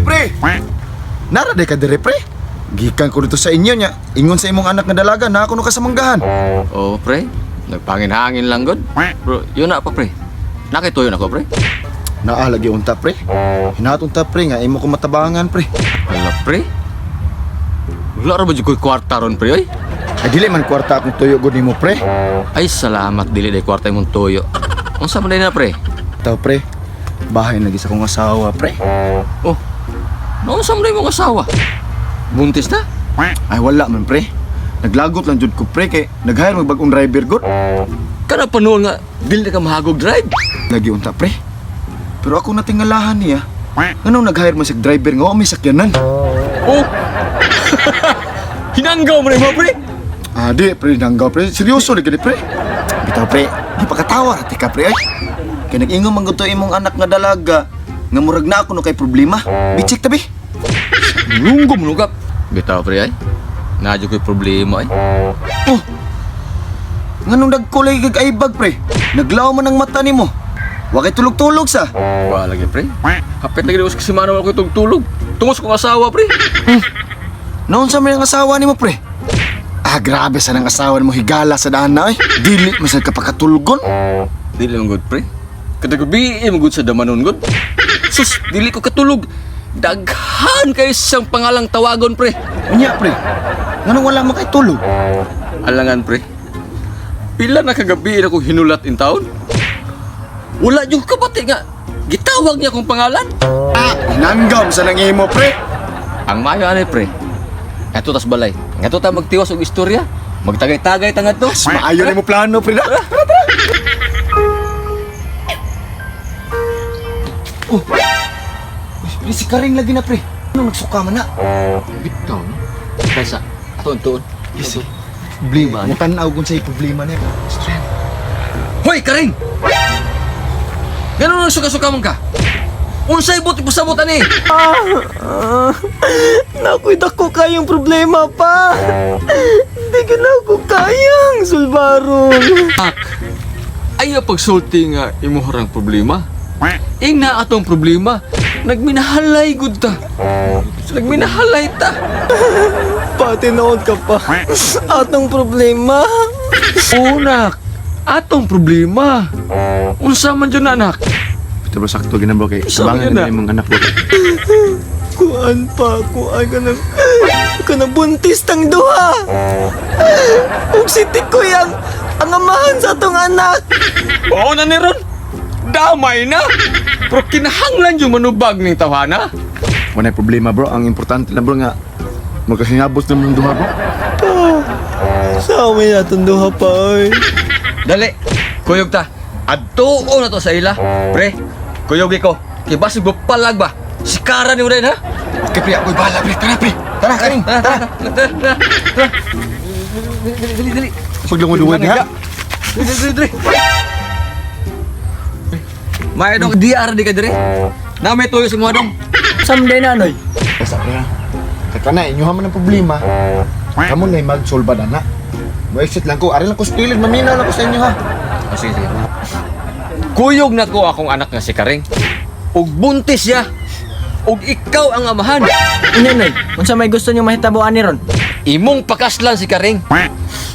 Pre! Nara day ka dire, pre. Gikan ko dito sa inyo nya. Ingon sa imong anak nga dalaga na ako no ka sa manggahan. Oh, pre. Nagpangin-hangin lang gud. Bro, yun na pa, pre. Nakituyo na ko, pre. Naa lagi unta, pre. Hinaton ta, pre, nga imo ko matabangan, pre. Wala, pre. Wala ra ba jud ko'y kwarta ron, pre, oy? Ay dili man kwarta akong tuyo gud nimo, pre. Ay, salamat dili day kwarta imong tuyo. Unsa man day na, pre? Taw, pre. Bahay lagi sa akong asawa, pre. Oh. Naunsa man day imong asawa? Buntis na? Ay wala man, pre. Naglagot lang jud ko, pre, kay nag-hire mag bagong driver gud. Kana pa noon nga dili na ka mahagog drive. Lagi unta, pre. Pero ako natingalahan niya. Anong nag-hire man sa driver nga wa may sakyanan? Oh. Hinanggaw mo na imo, pre. Ah, di, pre, nanggaw, pre. Seryoso lagi di, pre. Bitaw, pre, di pa katawa, ati ka, pre, ay. Kaya nag-ingon man gud to imong anak nga dalaga, nga murag na ako no kay problema. Bitsik tabi. Lunggo mo nugap. Bitaw, pre, ay. Nadyo ko'y problema, ay. Oh, nganong nagkulay kag aibag, pre? Naglaw man ang mata nimo. Wa kay tulog-tulog sa. Wala lagi, pre. Hapit lagi ko sa semana wala ko tulog. Tungos kong asawa, pre. Noon sa may ang asawa nimo, pre. Ah, grabe sa nang asawa nimo higala sa daan na, ay. Dili man sad ka pakatulgon. Dili man good, pre. Kada gabi, eh, good sa damanon, good. Sus, dili ko katulog. Daghan kay siyang pangalang tawagon, pre. Unya, pre. Nganong wala man kay tulog? Alangan, pre. Pila na kagabi na ko hinulat in town? Wala yung kabati nga. Gitawag niya akong pangalan. Ah, hinanggam sa nang imo, pre. Ang maayo ani, pre. Ngadto tas balay. Ngadto ta magtiwas og istorya. Magtagay-tagay ta ngadto. Mas maayo na imo plano, pre. Na. Tara, tara. Oh. Uy, pre, si Karing lagi na, pre. Ano nagsuka man na? Bitaw, no? Kaysa, ato tuon. Yes, problema. Mutanaw kung sa'yo problema niya. Hoy, Karing! Ganun ang suka-suka man ka. Unsay buti pasabot ani? Ah, nakoy dako kayong problema pa. Hindi ko na ako kayang sulbaron. Ak. Ayaw pagsulti nga imuhorang problema. Ing na atong problema. Nagminahalay gud ta. Nagminahalay ta. Pati noon ka pa. Atong problema. Unak, atong problema. Unsa man jud na, anak? Ito bro, sakto ginang bro kay Isa abangan yun, na ah. imong anak bro. Kuan pa, kuan ka na buntis tang duha. Ug si Tikoy ang amahan sa atong anak. Oo na ni Ron. Damay na. Pero kinahanglan yung manubag ning tawhana. Wala problema, bro. Ang importante lang, bro, nga magkasinabot na mong duha, bro. Sa amin atong duha pa oy. Dali, kuyog ta. Adtuo na to sa ila. Pre, kuyog ko. Kay basig palag ba? Sikara ni Uday ha? Okay, pre, ako'y bahala, pre. Tara, pre. Tara, Karing. Tara, tara, tara, tara, tara. Dali, dali, dali. Paglungod-lungod niya. Dali, dali, dali. May dong DR di ka diri. Na may tuyo sa mga dong. Someday na noy. Basta, pre, ha. Kaya na, inyuha man ang problema. Kamu na mag-solve na na. Mo-exit lang ko. Ari lang ko sa kilid. Maminaw lang ko sa inyo, ha. Oh, sige, sige. Kuyog na ko akong anak nga si Karing. Ug buntis siya. Ug ikaw ang amahan. Unya noy, unsa may gusto niyo mahitabuan ni ron? Imong pakaslan si Karing.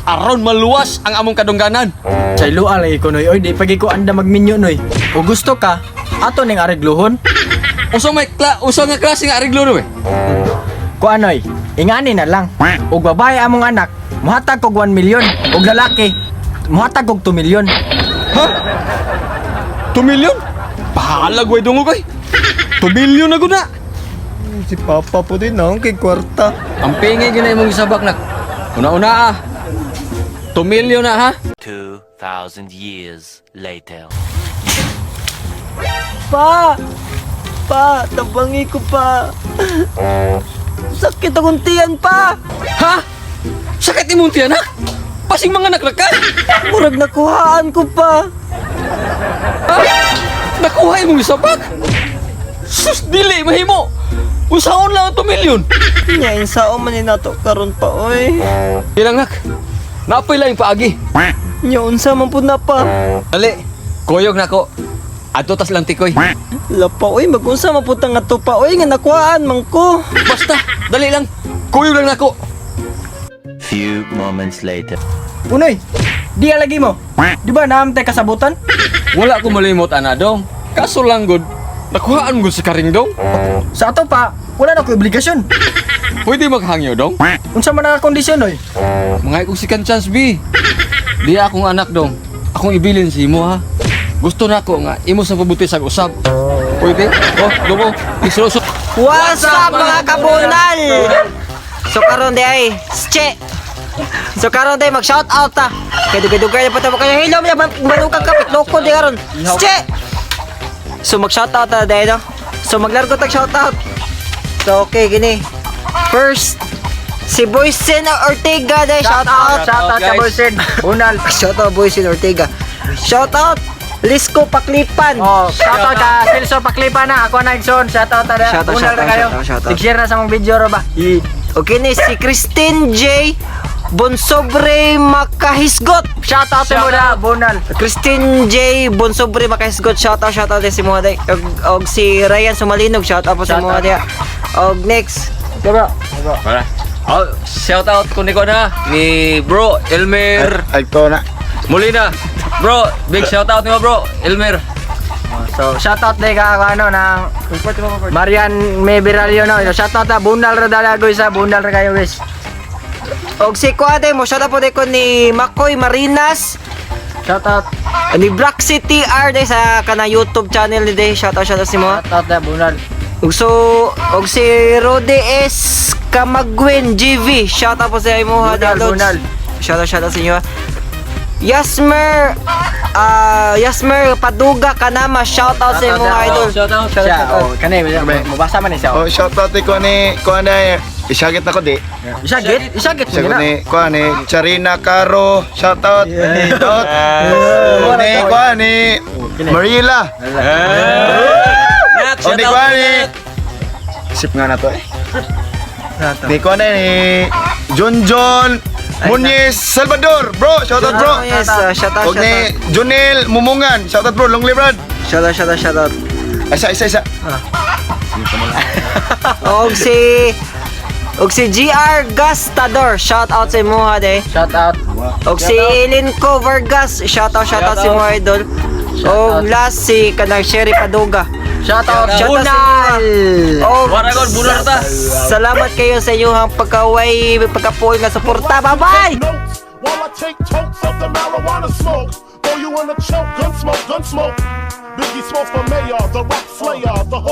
Aron maluwas ang among kadungganan. Sa ilua lagi ko noy, oy di pagi ko anda magminyo noy. Kung gusto ka, ato ning aregluhon. Usa may usa nga klase nga areglo no eh. Kuan noy, ingani na lang. Ug babae among anak, muhatag kog 1 milyon. Ug lalaki, muhatag kog 2 milyon. Ha? 2 million? Bahala way dungog ay. 2 million na gud na. Si Papa po din ang kay kwarta. Ang pingay gina imong gisabak nak. Una-una ah. 2 million na ha. 2,000 years later. Pa! Pa, tabangi ko pa. Sakit akong tiyan pa. Ha? Sakit imong tiyan anak? Pasing mga anak ka? Murag nakuhaan ko pa. Ha? Nakuha imong gisabak? Sus dili mahimo. Usaon lang ang 2 million. Nya insao man ni nato karon pa oy. Ilang nak? Napay lang paagi. Nya unsa man pud na pa. Dali, kuyog na ko. Adto tas lang, Tikoy. Lapa oy, magunsa maputa nga to pa oy nga nakuhaan man ko. Basta, dali lang. Kuyog lang nako. Few moments later. Unoy, di lagi mo. Di ba naamtay kasabutan? Wala ko malimot ana, dong. Kaso lang gud, nakuhaan mo gud sa karing, dong. Sa ato pa, wala na ko obligasyon. Pwede maghangyo, dong. Unsa man ang kondisyon oy? Mga kong second chance, B. Di akong anak, dong. Akong ibilin si imo, ha. Gusto na ko nga imo sa pabuti sa usab. Pwede? Oh, dumo. Isuso. What's up, mga kabunal? So karon di ay, che. So karon di mag shout out ta. Kay dugay-dugay na pa ta kayo hilom ya manukang kapit loko di karon. Che. So mag shout out ta di no. So maglargo tag shout out. So okay gini. First si Boysen Ortega di shout out. Shout out ka guys. Boysen. Bunal. Shout out Boysen Ortega. Shout out Lisco Paklipan. Oh, shout out ka Celso Paklipa na. Ako na Igson. Shout out ta. Shout out, Bunal shout na out, kayo. shout out, shout out. I-share na sa mong video ro ba? Okay ni si Christine J. Bonsobre Makahisgot. Shout out sa mo na, Bunal. Christine J. Bonsobre Makahisgot. Shout out din si mga day. Og si Ryan Sumalinog, shout out po sa Shout mga out. day. Og next, Diba? Para. Oh, shout out ko ni ko na ni bro Elmer Ay, ito na. Molina. Bro, big shout out nimo, bro Elmer. So, shout out day ka ano ng Marian May Biralio no. Shout out ta Bunal ra dalagoy sa Bunal ra kayo guys. og si Kuade mo shout out po day ko ni Makoy Marinas, Shout out. ni Black City R day sa kana YouTube channel ni day. Shout out si mo. Shout out ta Bunal. Og so og si Rode S Kamagwin GV, shout out po sa imo ha, Bunal, Lods. Bunal. Shout out sa inyo. Ha. Yasmer Yasmer Paduga Kanama, shout out sa imo idol. Shout out. Shout out, Siya, shout out. oh, kani mabasa man ni siya. Oh, shout out ko ni ko na isagit na ko di. Isagit, isagit Siya mo ko na. ni ko ni Charina Caro, shout out. Shout out. Ni ko ni Marila. Nak, O shout ni out. ko ni Isip nga na to eh. Ni ko na ni John John Muñiz Salvador, bro. Shout out, bro. Oh, yes, shout out, Og shout ni out. Junel Mumungan, shout out, bro. Long live, brad. Shout out, shout out, shout out. Isa, isa, isa. Og si GR Gastador, shout out sa imo ha day. Shout out. Og si Elinco Vargas, shout out sa imo idol. Og last si kanang Sherry Paduga. Shout out. Shout out sa Bunal. Og Wala gud, bunal ta. Salamat kayo sa inyong pagkaway, pagkapuoy nga suporta. Bye-bye! Notes while I take tokes of the marijuana smoke. Throw you in a choke, gun smoke, gun smoke. Biggie Smalls for mayor, the rap slayer, the hood.